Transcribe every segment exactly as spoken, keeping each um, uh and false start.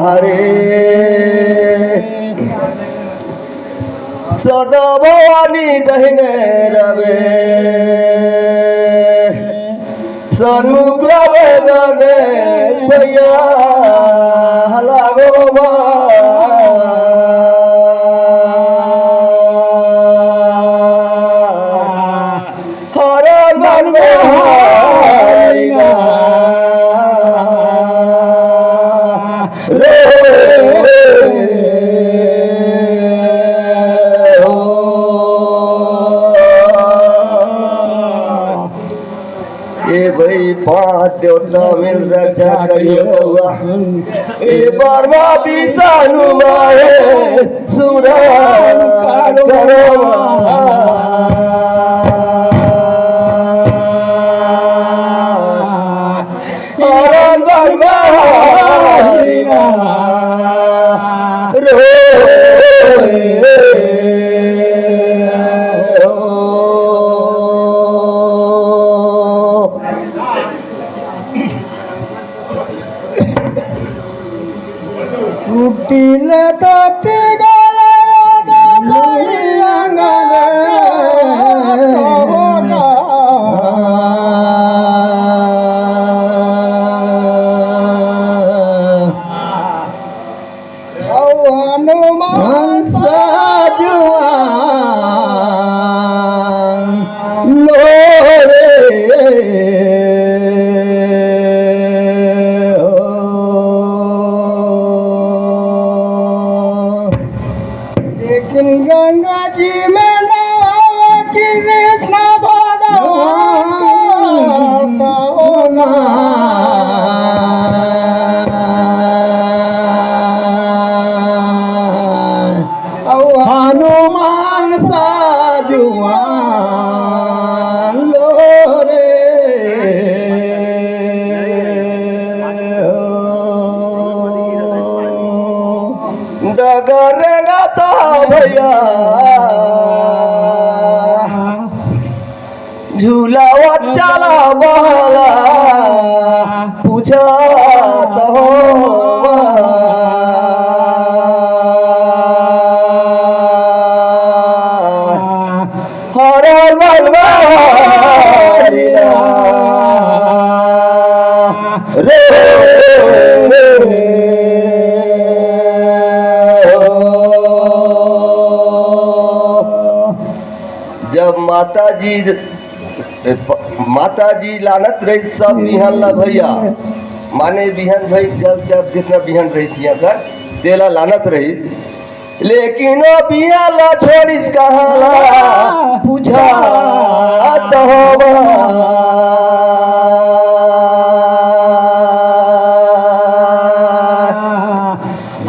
अरे सदा भवानी दहिने रवे, सन्मुख रवे गणेश भैया। हला गो बा। हर मन में हरि ना रे हो। ए भाई, पांच देवता मिल रक्षा करियो रउआ। ए बारवा विष्णु माहे सुरा करवा। अरे बारवा हरि ना रो। कुटिल तोते गले अंगन। हनुमान साजुआ लो रे हो। लेकिन गंगा जी में नहावे कृष्ण भगवान को होना। हनुमान साजुआन लो रे हो। डगर गाता भैया झूलावा चला वाला पूछत हो। हर मन मारिया रे। जब माता जी, ए, प-, माता जी लानत रही सब बिहन ला भैया, माने बिहन भाई जल जब जितना बिहन रही थी अगर तेला लानत रही, लेकिन ओ बिहन ला छोड़िस कहाँ ला पूछा तो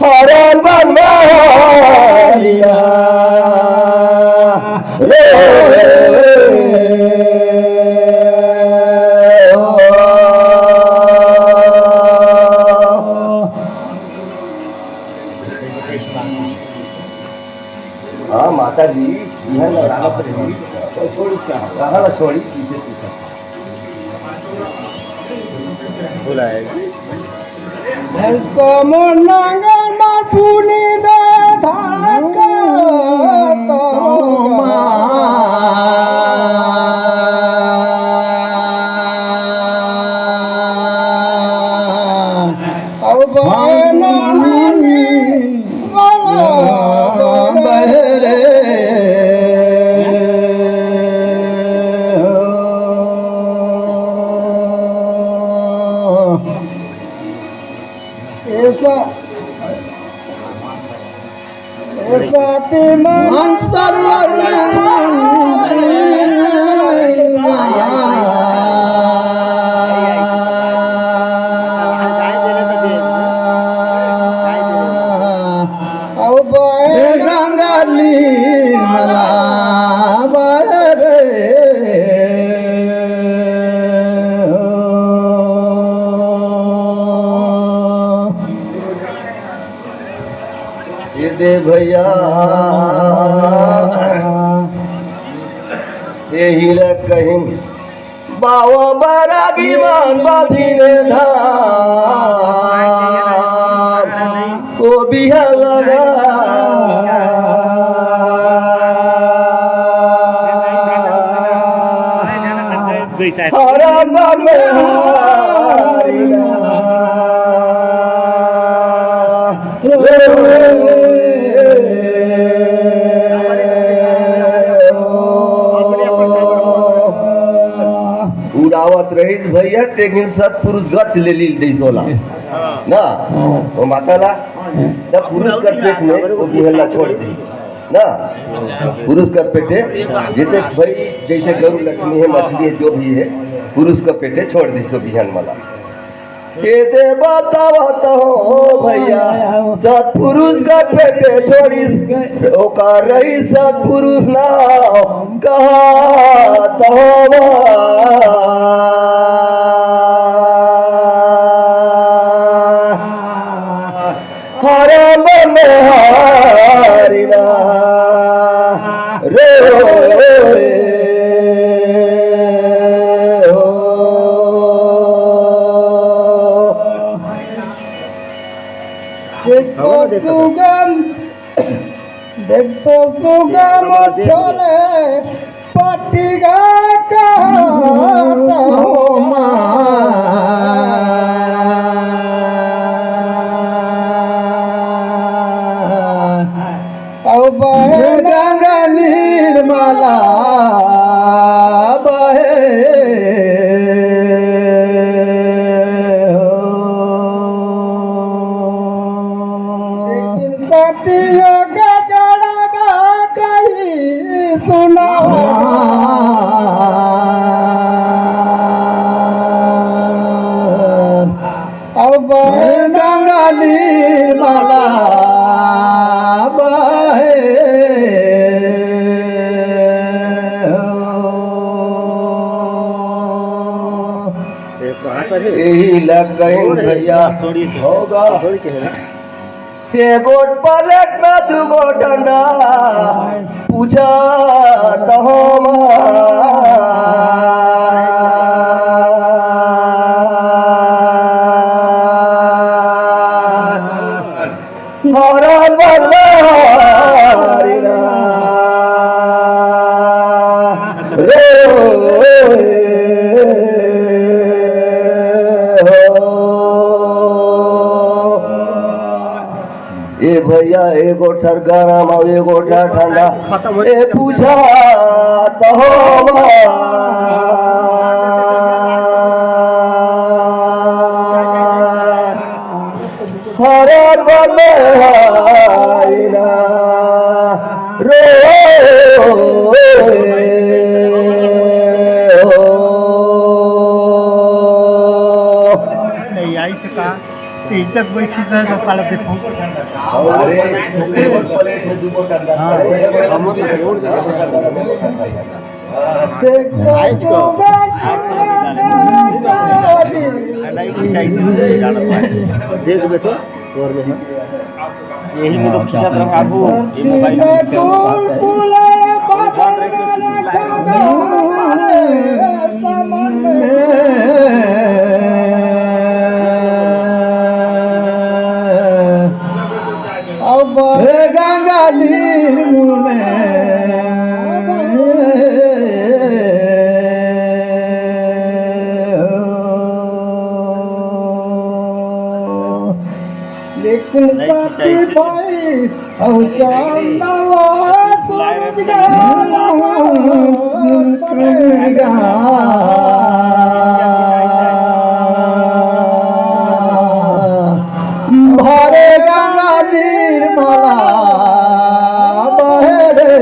हरन बनवारिया रे। हाँ, माता जी, इहाँ लगावत रही, तो छोड़ी कहाँ? कहाँ ला छोड़ी? पीछे पीछे। बुलाएगी। भैंसो मोर नांगर मार पुनी दे धाका तो मार। अउ बहना नानी वाला बहरे। ऐसा, ऐसा ते मन सर्व अउ बहे रंगली मला बहरे। ये दे भैया, यही ले कहीं बाबा बैरागी मन बाधिन धाम। बिहा लगा। हरा मन हारी ना। उड़ावत रहिस भैया, तेकिन सतपुरुष गच ले लीस ओला। ना, वो माता ला, तब पुरुष कर पेट में वो बिहन ला छोड़ दी। ना, पुरुष कर पेटे, जैसे भाई, जैसे गरु लक्ष्मी है, मछली है, जो भी है, पुरुष कर पेटे छोड़ दी सो बिहन मला। के दे बतावत हो भैया, सतपुरुष कर पेटे छोड़ी, ओकर रही सतपुरुष नाम कहत हवा। हरा मन हारी ना रे हो। देख तो सुगम, देख तो सुगम छोले पटिगा कहत हो माँ। अउ बहे गंगा निर्मला बहे हो। लेकिन सतिया गगड़ा गा कही सुनावा। अब गंगा निर्मला बहे हो। यही लग गई भैया, होगा। एगो प्लेट में दूगो डंडा, पूछा तो हम। हरा बंदा हरी ना रे हो। ए भैया, एगो ठर गरम अउ एगो ठर ठंडा। खत्म हो ए गया। पूछा तो हमार हरा बंदा हरी ना रे हो। नहीं, आई से कहा। इज्जत बैठी से जो काला देखो। अरे, ओकरे ऊपर प्लेट में दूगो डंडा। हाँ, हम तो जोड़ दे। आइस को। देख बेटो, तोर में है। यही में तो खींचत रहो, आगू। ये मोबाइल में क्या होता है? अब गंगाली मुने लेकिन साथी भाई, अउ चांदवा सूरज का भरे गंगा निर्मला बहे रे।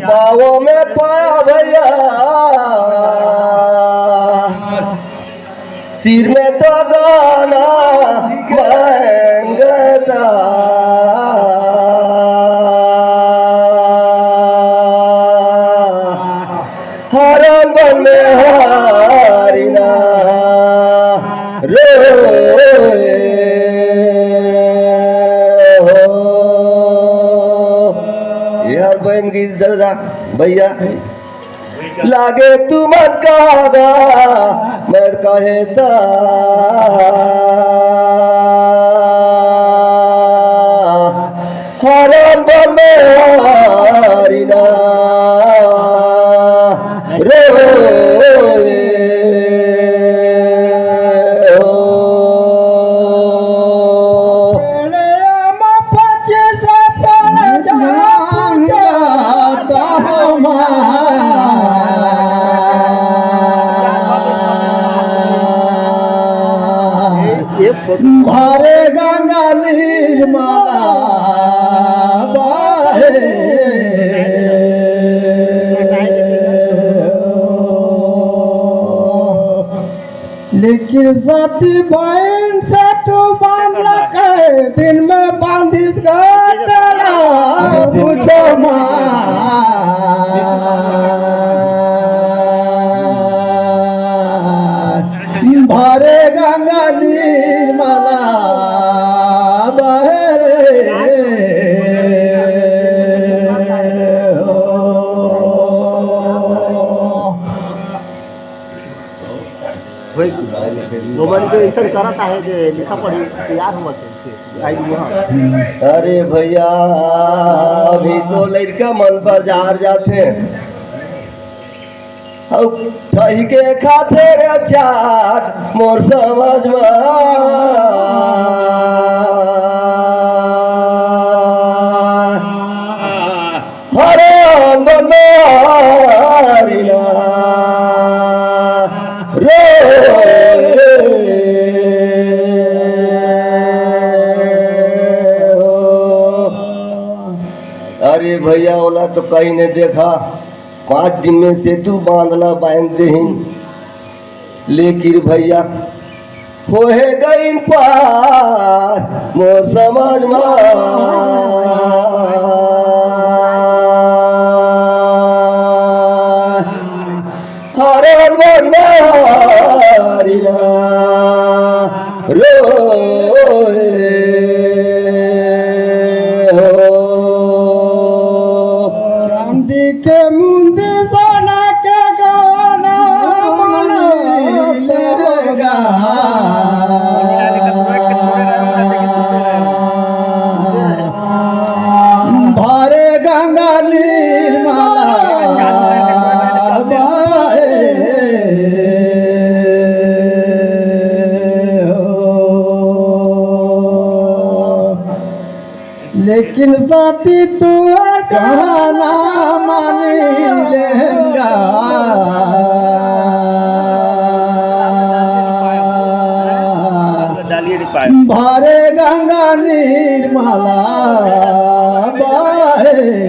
पाँव में पाँव भैया, सिर में तो गाना मंगता। हरा बंदा हरी ना रे हो। यार बहन की जरा भैया, लागे तुमन का गा कहे ता हरन बन में हरि ना रे हो। भरे गंगा निर्मला बहे। लेकिन सती बहिन से तू बांध रखे, दिन में बांधिस गा तेरा पूछो माँ। भरे गंगा निर्मला बहे रे। वो मन के ऐसा करत आहे जे लिखा पढ़ी तैयार होवत है, आई हुआ। अरे भैया, अभी तो लड़का मन बाजार जाथे, अउ ठही के खाथे रे चाट मोर समझ में। हरे अंगन में हरिला रे। अरे भैया, ओला तो कहीं नहीं देखा, पाँच दिन में सेतु बांधला बांध देहिन। लेकिन भैया, होहे गइन पार मोर समझ मा। हरन मन हरिला रोए हो। रामजी के मुंदी सोना के गहना मन लेगा। भरे गंगा निर्मला बहे हो। लेकिन साथी तुहर कहना मानी लेंगा। डालिए नहीं पाए। भरे गंगा निर्मला बहे।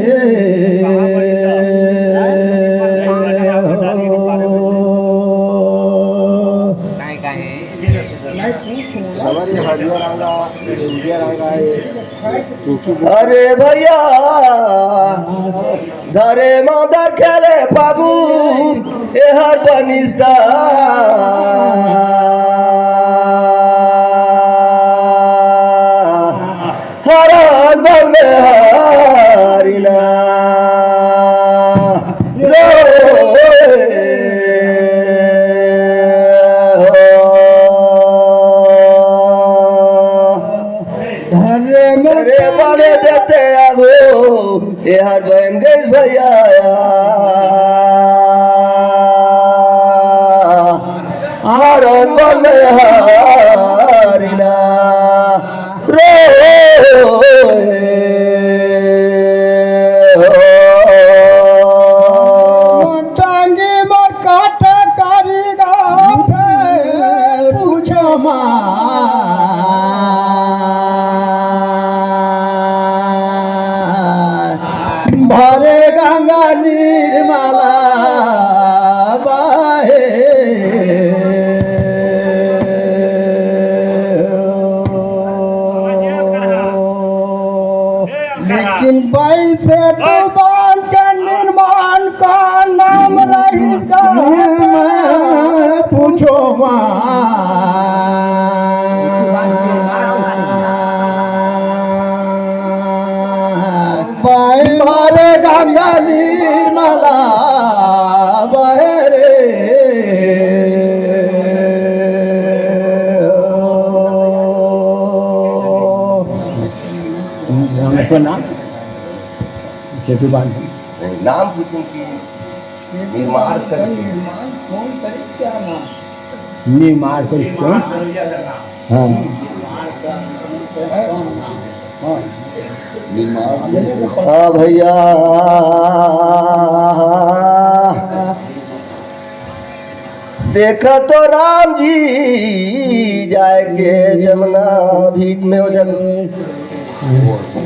हमारे हरियर रंगा, उजर रंगा है। अरे भैया, धरे मादा खेले बाबू, एहर बनिस्ता। हरा बन हरिला रो। अरे मोरे बड़े देते आगो, एहर बन गई भैया। हरन बन हरिला रो। टांगी मोर काट करी गा, फेर पूछो माँ। भरे गंगा निर्मला बहे। लेकिन वैसे तो बांध के निर्माण का नाम रही पूछो माँ। बाई मारे गंगा निर्मला बहे रे। नाम सेतु बांधन। नहीं, नाम पूछूं कि निर्माण करिस कोन? निर्माण कौन करे, क्या नाम? निर्माण करिस कोन? हाँ। हाँ। हाँ भैया, देखा तो राम जी जाए के जमुना भीख में, ओ जग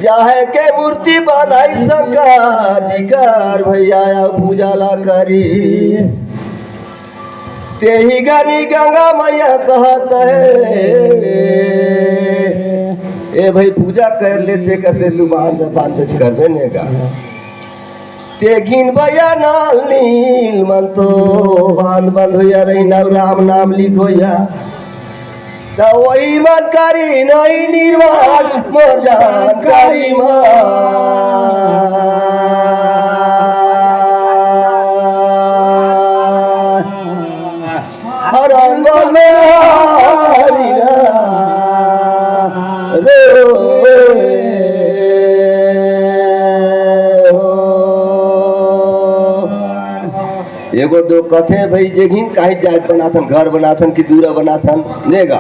जाए के मूर्ति बनाई शंकर जी कर भैया, पूजा ला करी। तेही घनी गंगा मैया कहत हे, ए भाई, पूजा कर लेते, कसे तू बांध, बांध कर देने का। ते घिन भैया नाल नील मन तो बांध बंध होया रही, नव राम नाम लिख होया। त वही मन करी नहीं निर्माण मोर जानकारी मा। हरण बन में हरिया रे। एगो दो कथे भाई, जे घिन काहे जात बनाथन, घर बनाथन कि दूरा बनाथन, नेगा।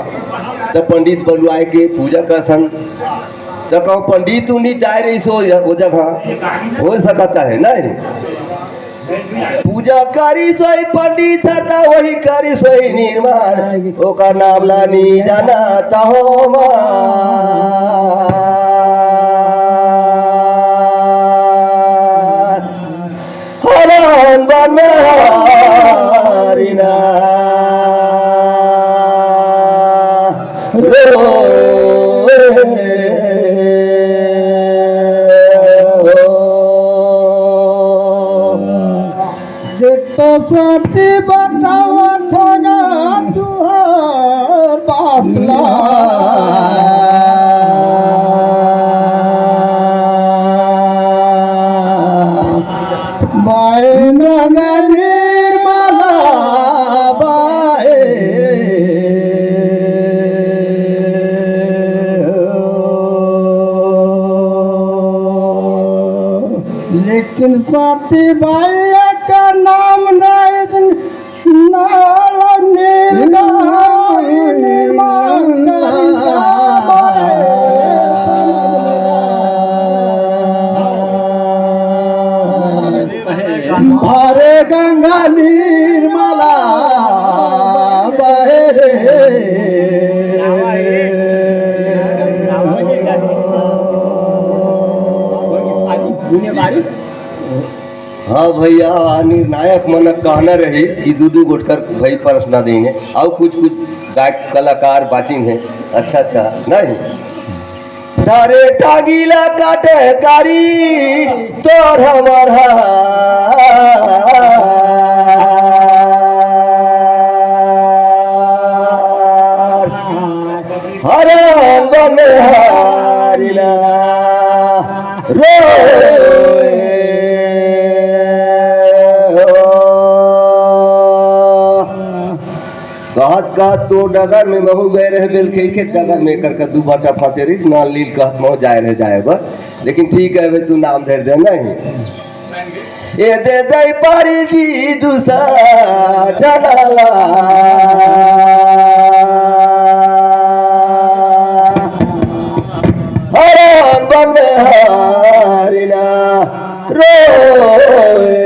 त पंडित बलुआए के पूजा करथन। त कहूँ पंडित उन्हीं जाए रही सो या-, वो जगह हो सकता है, नहीं? पूजा करी सोई पंडित ह, त वही करी सोई निर्माण। ओकर नाम ला नी जाना त हो मा। हरण बन हरिना रो। जित सती बतावत हो ना तुहर बातला। बाई नगनीर मला बाए। लेकिन साथी भाई का नाम नहीं नाल निर्माण निर्माण करिता। भरे गंगा निर्मला बहे रे। हाँ भैया, निर्णायक मन कहना रही कि दू दू गोट कर भाई परसना देंगे, अउ कुछ कुछ गायक कलाकार बाचिन हे। अच्छा अच्छा, नहीं। सारे टांगीला काटे कारी तोर हमर हार। हरण बन हरिला रोए हो। कहत कहत तो डगर में महू गए रहे, बेल के, के डगर में कर, कर दू बाटा फांसे रही, ना लील कहत महू जाए रहे जाए बर। लेकिन ठीक है, वे तू नाम धर दे नहीं। ए दे दई पारी जी दूसरा जनाला। हरण बन हरिना रोए।